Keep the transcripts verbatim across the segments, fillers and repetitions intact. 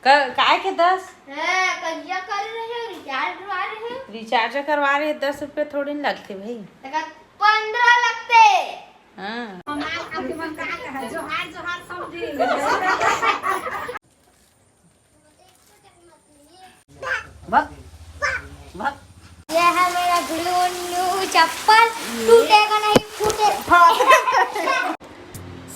क-, काय के दस? हाँ, कजिया कर रहे हो, रिचार्ज करवा रहे हो? रिचार्ज करवा रहे, दस रुपये थोड़ी न लगते भाई। तका पंद्रह लगते। हाँ। जोहार, जोहार समझी। भक, भक। ये है मेरा ग्लू न्यू चप्पल, टूटेगा नहीं, फूटे।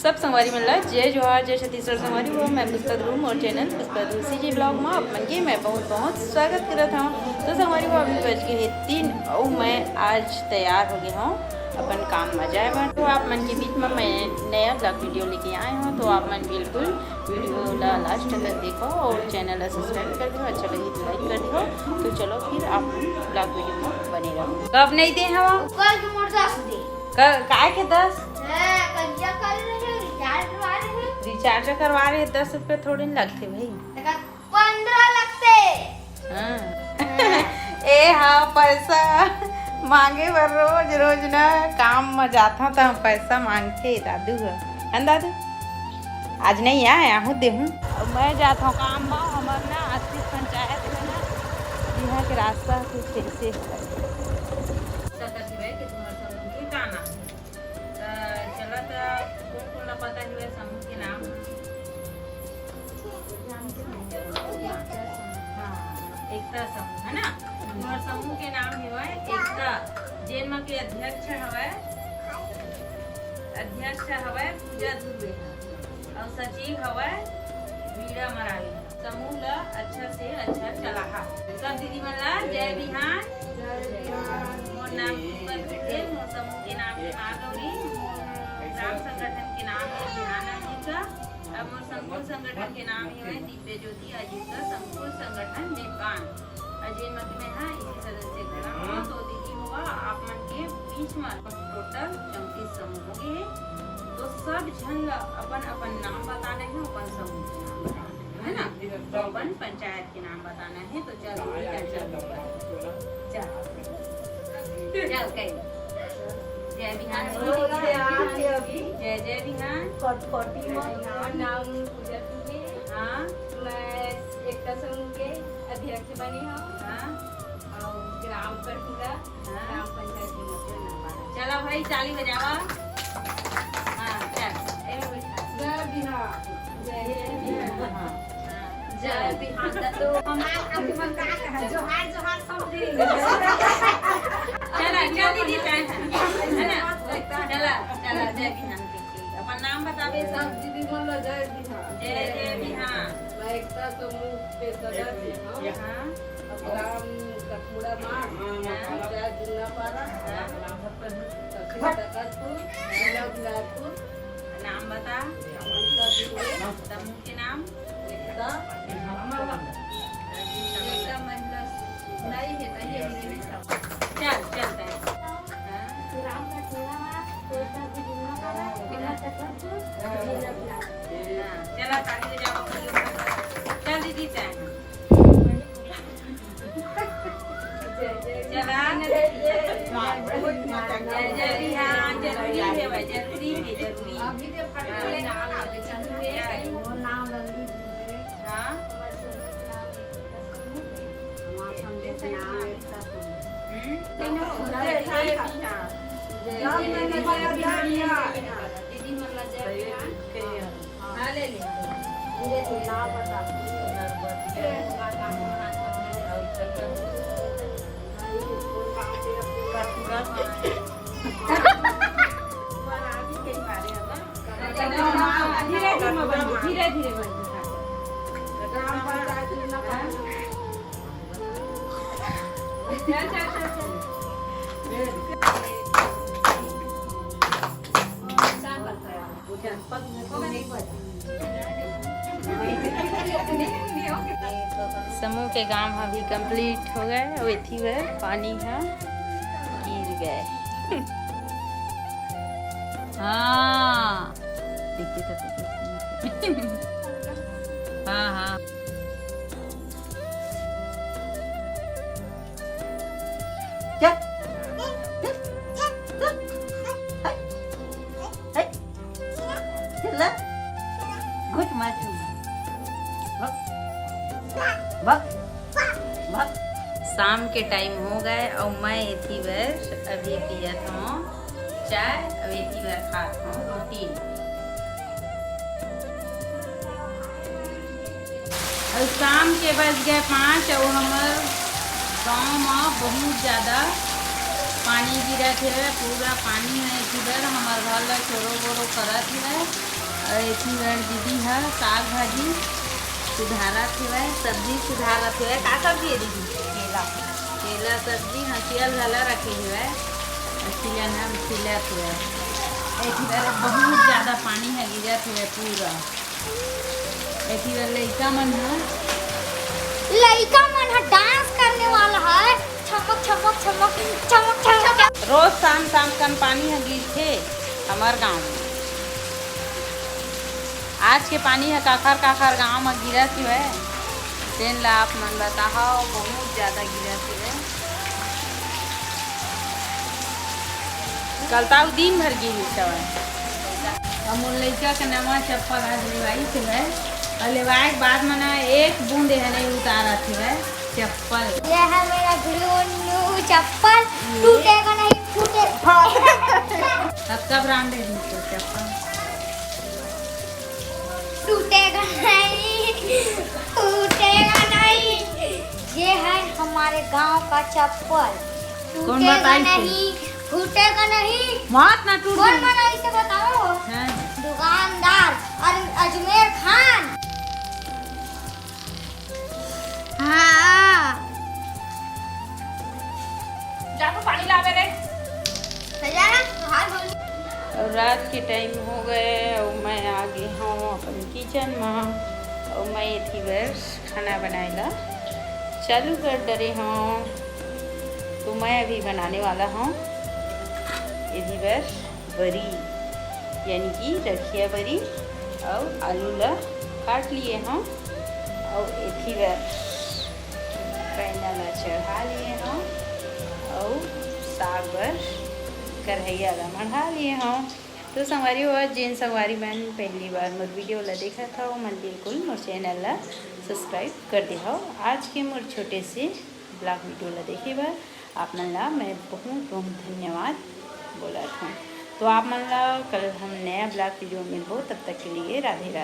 सब संगवारी मन ला जय जोहार, जय छत्तीसगढ़। संगवारी हो, मैं पुष्पा ध्रुव, मोर चैनल पुष्पा ध्रुव सीजी ब्लॉग में आप मन के मैं बहुत बहुत स्वागत करत हूँ। तो संगवारी हो, अभी बज गए हैं तीन और मैं आज तैयार हो गए हूँ अपन काम में जाए बर। तो आप मन के बीच में मैं नया ब्लॉग वीडियो लेके आए हूँ, तो आप मन बिल्कुल वीडियो ला लास्ट तक देखो और चैनल ला सब्सक्राइब कर दियो, अच्छा लगे तो लाइक कर दियो। तो चलो फिर आप ब्लॉग वीडियो में बने रहो। तो अब नहीं दे हवा कल के मोर दस दे। क-, काय के दस? हाँ, कजिया कर रहे हो, रिचार्ज करवा रहे हो? रिचार्ज करवा रहे, दस रुपये थोड़ी न लगते भाई। तका पंद्रह लगते। हाँ। ए हाँ, पैसा मांगे बर रोज रोज ना काम में जाता तो पैसा मांगते दादू ह। है न दादू? आज नहीं आए, आहू देहूँ। मैं जात हूँ काम में, हमर ना अस्सी पंचायत में ना यहाँ के रास्ता कुछ ऐसे है। सकत हवे कि तुम्हार समूह के का नाम है? त चला त कोन कोन ला पता हवे समूह के नाम? हाँ, एकता समूह, है ना? तुम्हार समूह के नाम हवे एकता, जेन म के अध्यक्ष हवे, अध्यक्ष हवे पूजा दुबे और सचिव हवे वीणा मरावी। समूह ला अच्छा से अच्छा चलाहा। सब दीदी मन ला जय बिहान। जय बिहान। मोर नाम पुष्पा दुबे, मोर समूह के नाम हे माँ गौरी, मोर ग्राम संगठन के नाम हे बिहान अंगिका, अब मोर संकुल संगठन के नाम हे दिव्य ज्योति आजीविका संकुल संगठन नेपाल। अजय मत में हाँ इसी सदस्य करा हाँ, तो दीदी होगा आप मन के बीच में टोटल चौंतीस समूह हो गए। तो सब झन ला अपन अपन नाम बताना है, अपन समूह के नाम बताना है, है ना? तो अपन पंचायत के नाम बताना है। तो चल, चल, चल, चल। चल, कहीं। जय बिहान। जय, जय बिहान। फटफटी में। मोर नाम पूजा दुबे। हाँ। मैं एकता समूह के अध्यक्ष बनी हूँ। हाँ। और ग्राम कटुरा, हाँ। ग्राम पंचायत के मुखिया नाम। चला भाई, ताली बजावा। हाँ, चल। ए, बैठा। जय बिहान। जय बिहान। हाँ। जय बिहान। तो हम आपके मन का कहा, जोहार, जोहार सब दिन। चला, चल दीदी, time है। है ना? चला, चला, जय बिहान। अपन नाम बतावे सब। दीदी मन ला जय बिहान। जय, जय बिहान। मैं एकता समूह के सदस्य हूँ। हाँ। ग्राम कठमुड़ा मार, हाँ। पंचायत जुन्नापारा, हाँ। तहसील तकतपुर, जिला बिलासपुर। नाम बता। अंबिका दुबे। समूह के नाम? एकता। एकता महिला नहीं है, नहीं है, नहीं है। चल, चलता है। हाँ। ग्राम कठमुड़ा मार, तहसील जुन्नापारा, जिला तकतपुर, जिला बिलासपुर। हाँ, चला, ताली बजाओ। चल दीदी, time। चला। जय जय बिहान, जरूरी है भाई, जरूरी है, जरूरी। अभी के फटकले ना आवे, चंदू के। हाँ। हम्म। जय जय बिहान। दीदी मन ला जय बिहान। हाँ, ले ले। धीरे से नाम बता। धीरे धीरे बन, धीरे धीरे बन। नाम बता, चल, चल, चल, चल। समूह के काम ह भी complete हो गए, अउ एथी बर पानी ह गिर गए। हाँ, देखिए तो, हाँ, हाँ। चल। चल। चल। चल। घुट मार। भक, भक। शाम के टाइम हो गए अउ मैं एती बर अभी पियत हूँ चाय, अउ एती बर खात हूँ रोटी। अउ शाम के बज गए पाँच, अउ हमर गांव म बहुत ज्यादा पानी गिरत हे, पूरा पानी ह एती बर हमर घर ल चोरो बोरो करत हे। अउ एती बर दीदी ह साग भाजी सुधारत हेवय, सब्जी सुधारत हेवय। का सब्जी हे दीदी? केला। केला सब्जी, हंसिया ल घला रखे हेवय। हंसिया ल हम छिलत हेवय। एती बर बहुत ज्यादा पानी ह गिरत हेवय पूरा। एती बर लइका मन ह लइका मन ह डांस करने वाला है, छमक छमक छमक छमक छमक। रोज शाम शाम कन पानी ह गिरथे हमर गांव में। आज के पानी ह काखर काखर गांव म गिरत हवय, तेन ला आप मन बताहव, बहुत ज्यादा गिरत हवय। कल ताऊ दिन भर गिरिस हवय। अब मोर लइका के नवा चप्पल आज लेवाइस हवय, अउ लेवाए के बाद म ना एक बूंद एहा नइ उतारत हवय चप्पल। ये है मेरा गुडू उन्नू चप्पल, टूटेगा नहीं, फूटे। अब कब रांधे दिन को चप्पल? टूटेगा नहीं, टूटेगा नहीं। ये है हमारे गांव का चप्पल। कौन टूटेगा बताई से? नहीं, फूटेगा नहीं। मत ना टूट कौन जाए। बनाई से बताओ? हाँ। दुकानदार और अजमेर खान। हाँ। जा तो पानी लावे रे। भैया, हाथ धो ले। अउ रात के टाइम हो गए अउ मैं आ गे हूँ अपन किचन म। अउ मैं एती बर खाना बनाए ला चालू कर डरे हूँ। तो मैं अभी बनाने वाला हूँ एती बर बरी, यानी कि रखिया बरी। अउ आलू ला काट लिए हूँ अउ एती बर पैना ला चढ़ा लिए हूँ अउ साग बर कढ़ैया ला मढ़ा लिए हूँ। तो संगवारी हो, जेन संगवारी मन पहली बार मोर वीडियो ला देखत हव, मन बिल्कुल मोर चैनल ला सब्सक्राइब कर दे हव। आज के मोर छोटे से ब्लॉग वीडियो ला देखे बर आप मन ला मैं बहुत बहुत धन्यवाद बोलत हूँ। तो आप मन ला कल हम नया ब्लॉग वीडियो मिलबो, तब तक के लिए राधे राधे।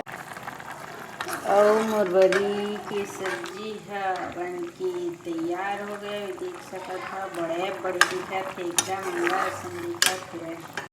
अउ मोर बरी के सब्जी ह बन के तैयार हो गए, देख सकत ह बड़े बड़े दिखत हे, एकदम अंडा असन दिखत हे।